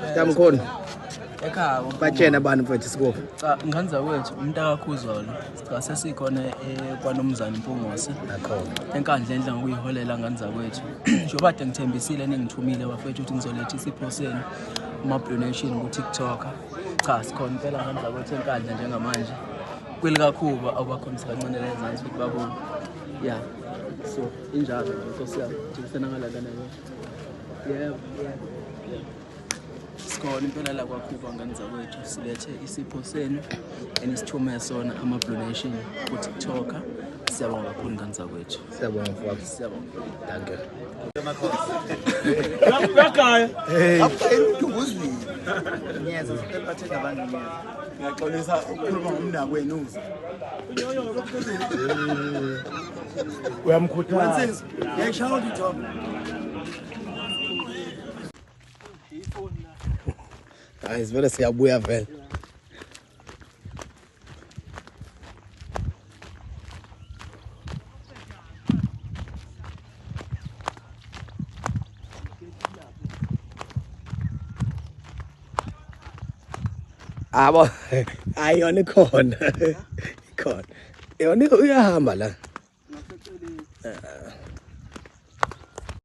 Sitamkhulu. Ekhaya. Batshena abantu mfethu sikuphi? Cha, ngane zakwethu, umntakaKhuzolo. Cha, sesikhona kwaNomzane Mpungose. Nakhona. Enkandla endla ngokuyiholela ngane zakwethu. Njengoba kade ngithembisile ningithumile bafethu ukuthi ngizoletha isipho senu ama-Blue Nation ku-TikTok. Cha, sikhona impela ngane zakwethu enkandla njengamanje. KwelikaKhuba awubakhombisa kancane la ezansi ukuthi babone. Yeah. So injalo nje Nkosi yami. Jikisena ngalana nayo. Yebo, yebo. Yebo. Sikhona impela la kwaKhuba ngane zakwethu, silethe isipho senu enisithume sona ama-Blue Nation ku-TikTok. Siyabonga kakhulu ngane zakwethu. Siyabonga mfowethu. Siyabonga. Danke. Uyagaya. Ngiyaxolisa ukukhuluma ngomnakwenu uze. Uyamkhuthaza. Ngiyayishaya ithombe. Hayi sivele siyabuya vele. Abo, hayi yona ikhona. Ikhona. Yona uyahamba la.